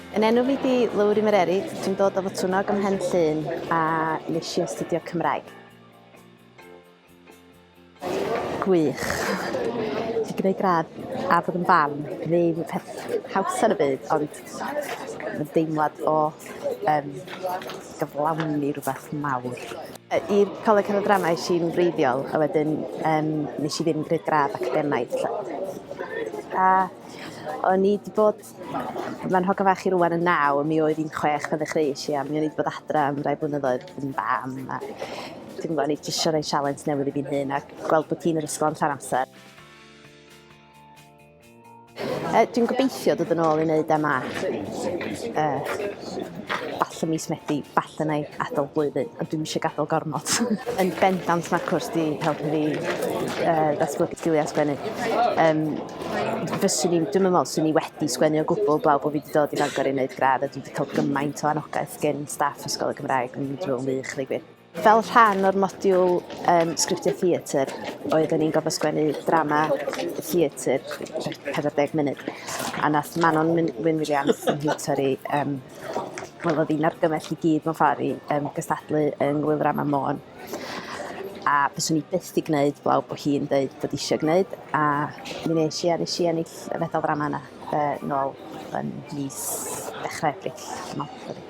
Yn enw fi di Lowri Mererid, dwi'n dod o Fotwnog ym Mhen Llŷn a nes i astudio Cymraeg. Gwych. Di gwneud gradd a bod yn fam ddim y peth hawsa yn y byd ond mae'n deimlad o yym gyflawni rhywbeth mawr. I'r Coleg Cerdd a Drama es i'n wreiddiol a wedyn yym nes i ddim gwneud gradd academaidd 'lly. A o'n i 'di bod Mae'n hogan fach i rwan yn naw, mi oedd hi'n chwech pan ddechreuais i a mi o'n i 'di bod adra am rai blynyddoedd yn fam a dwi'n gwybod, o'n i jyst isio rhoi sialens newydd i fi'n hun a gweld bod hi'n yr ysgol yn llawn amser. Uh, dwi'n gobeithio dod yn ôl i wneud MA. Uh, falle mis Medi, falle na i adael blwyddyn, ond dwi'm eisiau gadael gormod. Yn bendant mae'r cwrs di helpu fi uh, ddatblygu sgiliau sgwennu. Um, fyswn i, dwi'm yn meddwl swn i wedi sgwennu o gwbl blaw bod fi wedi dod i Fangor i wneud gradd a dwi wedi cael gymaint o anogaeth gen staff Ysgol y Gymraeg yn dwi'n meddwl wych ddeu gwir. Fel rhan o'r modiwl um, sgriptio theatr, oedden ni'n gofio sgwennu drama theatr 40 munud. A nath Manon Wyn Williams yn nhiwtor i, um, wel oedd hi'n argymell i gyd mewn ffordd i um, gystadlu yng Ngŵyl Ddrama Môn. A fyswn i byth 'di gneud blaw bo' hi'n deud bod isio gneud a mi nes i a nes i ennill y fedal ddrama yna yy nôl yn mis dechrau Ebrill dwi me'wl.